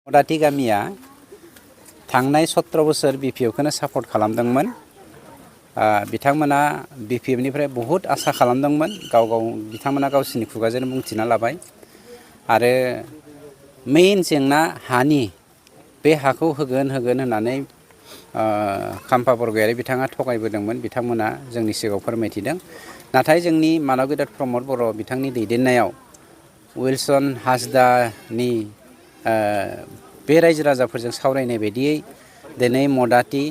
मदाति गामिया थांनाय 17 बोसोर बिपिएफखौनो सापर्ट खालामदोंमोन। बिथांमोना बिपिएफनिफ्राय बहुत आसा खालामदोंमोन। बिथांमोना गावसिनि खुगाजों बुंथिना लाबाय आरो मेइन जेंना हानि बे हाखौ होगोन होननानै खाम्फा बरगयारी बिथाङा थगायबोदोंमोन। बिथांमोना जोंनि सिगाङाव फोरमायथिदों। नाथाय जोंनि मानव गेदेर प्रमद बर' बिथांनि दैदेननायाव विल्सन हासदानि बे रायजो राजाफोरजों सावरायनाय बायदियै दिनै मदाति,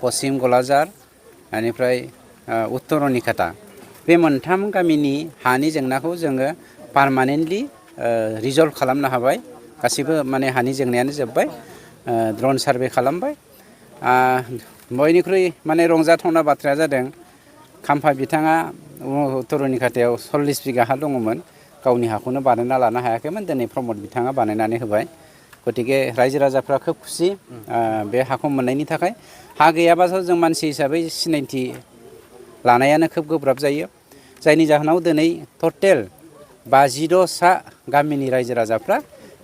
पश्चिम गलाजार, बेनिफ्राय उत्तर रनिखाता बे मोनथाम गामिनि हानि जेंनाखौ जोङो पारमानेन्टलि रिजल्भ खालामनो हाबाय। गासिबो माने हानि जेंनायानो जोब्बाय। ड्रन सार्भे खालामबाय। बयनिख्रुइ माने रंजाथावना बाथ्राया जादों खाम्फा बिथाङा उत्तर रनिखातायाव 40 बिगा हा दङमोन। गावनि हाखौनो बानायना लानो हायाखैमोन। दिनै प्रमद बिथाङा बानायनानै होबाय। गतिके रायजो राजाफ्रा खोब खुसि बे हाखौ मोननायनि थाखाय। हा गैयाबाथ' जों मानसि हिसाबै सिनायथि लानायानो खोब गोब्राब जायो। जायनि जाहोनाव दिनै टटेल 52 गामिनि रायजो राजाफ्रा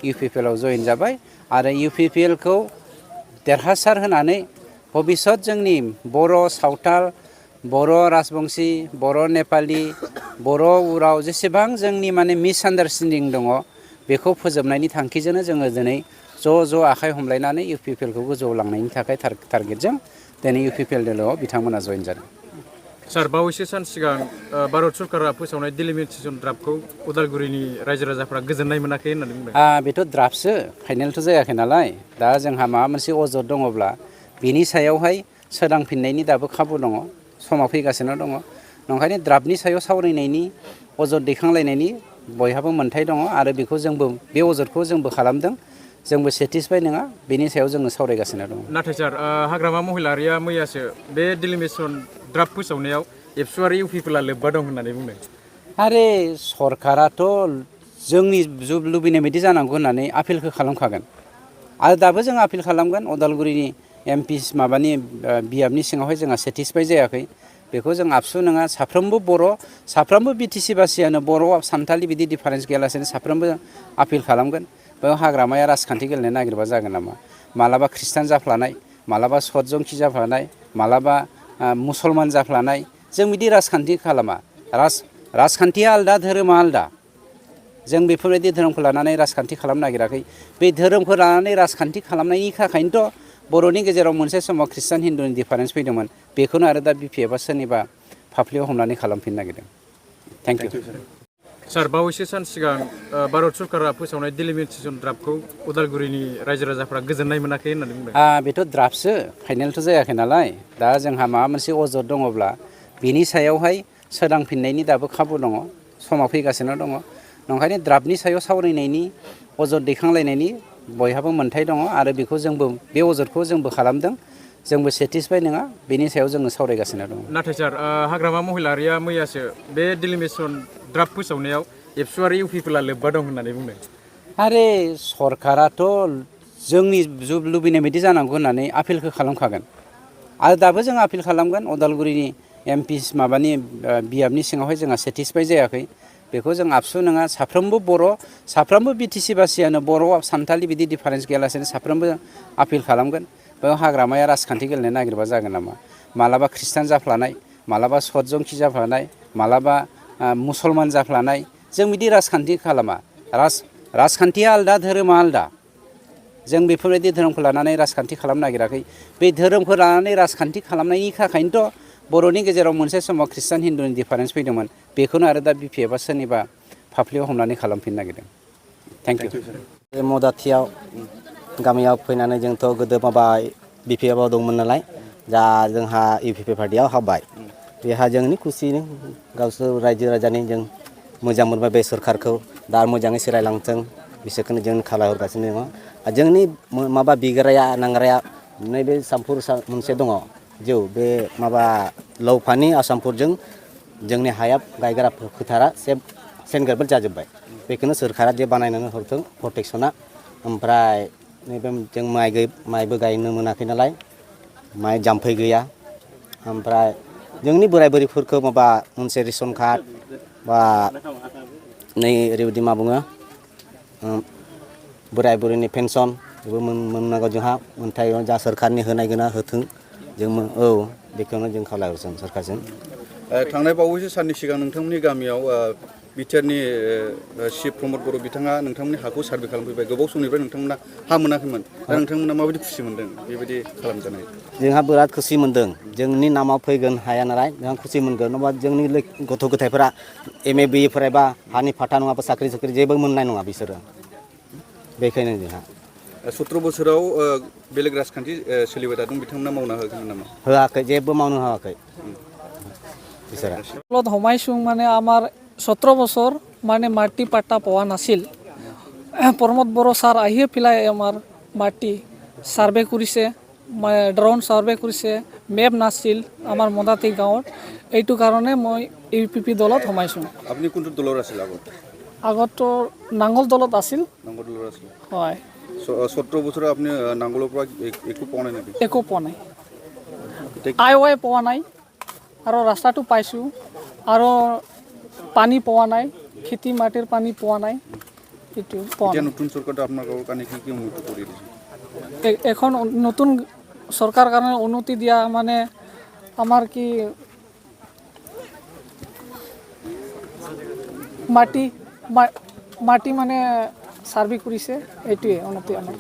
इउपिपिएलआव जयेन जाबाय आरो इउपिपिएलखौ देरहासार होनानै भबिष्यत जोंनि बर' सावथाल, बर' राजबंशी, बर' नेपालि, बर' उराव जेसेबां जोंनि माने मिसआन्डारस्टेन्डिं दङ बेखौ फोजोबनायनि थांखिजोंनो जोङो दिनै ज' आखाइ हमलायनानै इउपिपिएलखौ गोजौआव लांनायनि थाखाय टारगेटजों दिनै इउपिपिएल दोलोआव बिथांमोना जयेन जादों। सार, बावैसो सान सिगां भारत सरकारा फोसावनाय डिलिमिटेसन ड्राफ्टखौ उदालगुरिनि रायजो राजाफ्रा गोजोननाय मोनाखै होननानै बुंदों। बेथ' ड्राफ्टसो, फाइनेलथ' जायाखै नालाय। दा जोंहा माबा मोनसे अजद दङब्ला बिनि सायावहाय सोदांफिननायनि दाबो खाबु दङ, समा फैगासिनो दङ। नंखायनो ड्राफ्टनि सायाव सावरायनायनि, अजद दैखांलायनायनि बयहाबो मोन्थाय दङ आरो बेखौ जोंबो बे अजदखौ जोंबो खालामदों। जोंबो सेटिसफाइ नङा, बेनि सायाव जोङो सावरायगासिनो दङ। नाथाय सार, हाग्रामा महिलारिया मैयासो बे डिलिमिटेसन ड्राफ्ट फोसावनायाव एबसु आरो इउपिपिएलआ लोब्बा दं होननानै बुंदों। आरे सरकाराथ' जोंनि लुबैनाय बायदि जानांगौ होननानै आपिलखौ खालामखागोन आरो दाबो जों आपिल खालामगोन। उदालगुरिनि एमपि माबानि बियाबनि सिङावहाय जोंहा सेटिसफाइ जायाखै। बेखौ जों आबसु नङा, साफ्रोमबो बर', साफ्रोमबो बिटिसि बासियानो बर' सानथालि बिदि डिफारेन्स गैयालासेनो साफ्रोमबो आपिल खालामगोन। बेयाव हाग्रामाया राजखान्थि गेलेनो नागिरबा जागोन नामा? मालाबा ख्रिस्टान जाफ्लानाय, मालाबा सतजंखि जाफ्लानाय, मालाबा मुसलमान जाफ्लानाय, जों बिदि राजखान्थि खालामा। राजखान्थिया आलदा, धोरोमा आलदा। जों बेफोरबायदि धोरोमखौ लानानै राजखान्थि खालामनो नागिराखै। बे धोरोमखौ लानानै राजखान्थि खालामनायनि थाखायनोथ' बर'नि गेजेराव मोनसे समाव ख्रिस्टान हिन्दुनि डिफारेन्स फैदोंमोन। बेखौनो आरो दा बिपिएफआ सोरनिबा फाफ्लियाव हमनानै खालामफिननो नागिरदों। Thank you. सार, बावैसो सान सिगां भारत सरकारा फोसावनाय डिलिमिटेसन ड्राफ्टखौ उदालगुरिनि रायजो राजाफ्रा गोजोननाय मोनाखै होननानै बुंदों। बेथ' ड्राफ्टसो, फाइनेलथ' जायाखै नालाय। दा जोंहा माबा मोनसे अजद दङब्ला बिनि सायावहाय सोदांफिननायनि दाबो खाबु दङ, समा फैगासिनो दङ। नंखायनो ड्राफ्टनि सायाव सावरायनायनि, अजद दैखांलायनायनि बयहाबो मोन्थाय दङ आरो बेखौ जोंबो बे अजदखौ जोंबो खालामदों। जोंबो सेटिसफाइ नङा, बेनि सायाव जोङो सावरायगासिनो दङ। नाथाय सार, हाग्रामा महिलारिया मैयासो बे डिलिमिटेसन ड्राफ्ट फोसावनायाव एबसु आरो इउपिपिएलआ लोब्बा दं होननानै बुंदों। आरे सरकाराथ' जोंनि लुबैनाय बायदि जानांगौ होननानै आपिलखौ खालामखागोन आरो दाबो जों आपिल खालामगोन। उदालगुरिनि एमपि माबानि बियाबनि सिङावहाय जोंहा सेटिसफाइ जायाखै। बेखौ जों आबसु नङा, साफ्रोमबो बर', साफ्रोमबो बिटिसि बासियानो बर' सानथालि बिदि डिफारेन्स गैयालासेनो साफ्रोमबो आपिल खालामगोन। बेयाव हाग्रामाया राजखान्थि गेलेनो नागिरबा जागोन नामा? मालाबा ख्रिस्टान जाफ्लानाय, मालाबा सतजंखि जाफ्लानाय, मालाबा मुसलमान जाफ्लानाय, जों बिदि राजखान्थि खालामा। राजखान्थिया आलदा, धोरोमा आलदा। जों बेफोरबायदि धोरोमखौ लानानै राजखान्थि खालामनो नागिराखै। बे धोरोमखौ लानानै राजखान्थि खालामनायनि थाखायनोथ' बर'नि गेजेराव मोनसे समाव ख्रिस्टान हिन्दुनि डिफारेन्स फैदोंमोन। बेखौनो आरो दा बिपिएफआ सोरनिबा फाफ्लियाव हमनानै खालामफिननो नागिरदों। Thank you. बे मदाथियाव गामियाव फैनानै जोंथ' गोदो माबा बिपिएफआव दंमोन नालाय, दा जोंहा इउपिपिएल पार्टियाव हाबबाय। बेहा जोंनि खुसिनि गावसोर रायजो राजानि जों मोजां मोनबाय बे सरकारखौ। दा मोजाङै सोलायलांथों बिसोरखौनो जों खालामहरगासिनो दङ। जोंनि माबा बिग्राया नांग्राया नैबे सामफुर मोनसे दङ जौ बे माबा लौफानि आसामफोरजों जोंनि हाया गायग्रा फोथारा सेनग्राबोल जाजोब्बाय। बेखौनो सोरखारा जे बानायनानै हरथों प्रटेक्सना। ओमफ्राय नैबे जों माइबो गायनो मोनाखै नालाय, माइ जाम्फै गैया। ओमफ्राय जोंनि बोराय बुरैफोरखौ माबा मोनसे रेसन कार्ड बा नै ओरैबायदि मा बुङो बोराय बुरैनि पेन्सन बेबो मोननांगौ जोंहा मोनथाय जा सोरखारनि होनाय गोना होथों जों बेखौनो जों खावलायहरगोन सोरखारजों। थांनाय बावैसो साननि सिगां नोंथांमोननि गामियाव बिटिआरनि चिफ प्रमद बर' बिथाङा नोंथांमोननि हाखौ सार्भे खालामफैबाय गोबाव समनिफ्राय नोंथांमोना हा मोनाखैमोन दा नोंथांमोना माबायदि खुसि मोनदों बेबायदि खालामजानाय? जोंहा बिराद खुसि मोनदों जोंनि नामाव फैगोन हाया नालाय जोंहा खुसि मोनगोन नङाबा जोंनि गथ' गथायफोरा MA BA फरायबा हानि फाथा नङाबा साख्रि साख्रि जेबो मोननाय नङा बिसोरो बेखायनो जोंहा 17 बोसोराव बेलेग राजखान्थि सोलिबाय थादों बिथांमोना मावना होगोन नामा? होआखै जेबो मावनो होआखै बिसोरा। সোমাইছোঁ মানে আমাৰ 17 বছৰ মানে মাটি পাট্টা পোৱা নাছিল। প্ৰমোদ বড়ো ছাৰ আহিয়ে পেলাই আমাৰ মাটি ছাৰ্ভে কৰিছে, ড্ৰোন ছাৰ্ভে কৰিছে, মেপ নাছিল আমাৰ মদাতি গাঁৱত। এইটো কাৰণে মই UPP দলত সোমাইছোঁ। আপুনি কোনটো দলৰ আছিল আগত? আগতো নাঙল দলত আছিল। নাঙল দলৰ আছিল। হয়। 17 বছৰত আপুনি নাঙলৰ পৰা একো পোৱা নাই নেকি? একো পোৱা নাই। আই পোৱা নাই আৰু ৰাস্তাটো পাইছোঁ আৰু পানী পোৱা নাই, খেতি মাটিৰ পানী পোৱা নাই। এইটো পোৱা নাই। নতুন চৰকাৰটো আপোনালোকৰ কাৰণে কি উন্নতি কৰি দিছে? এখন নতুন চৰকাৰ কাৰণে উন্নতি দিয়া মানে আমাৰ কি মাটি মানে ছাৰ্ভে কৰিছে এইটোৱে উন্নতি আমাৰ।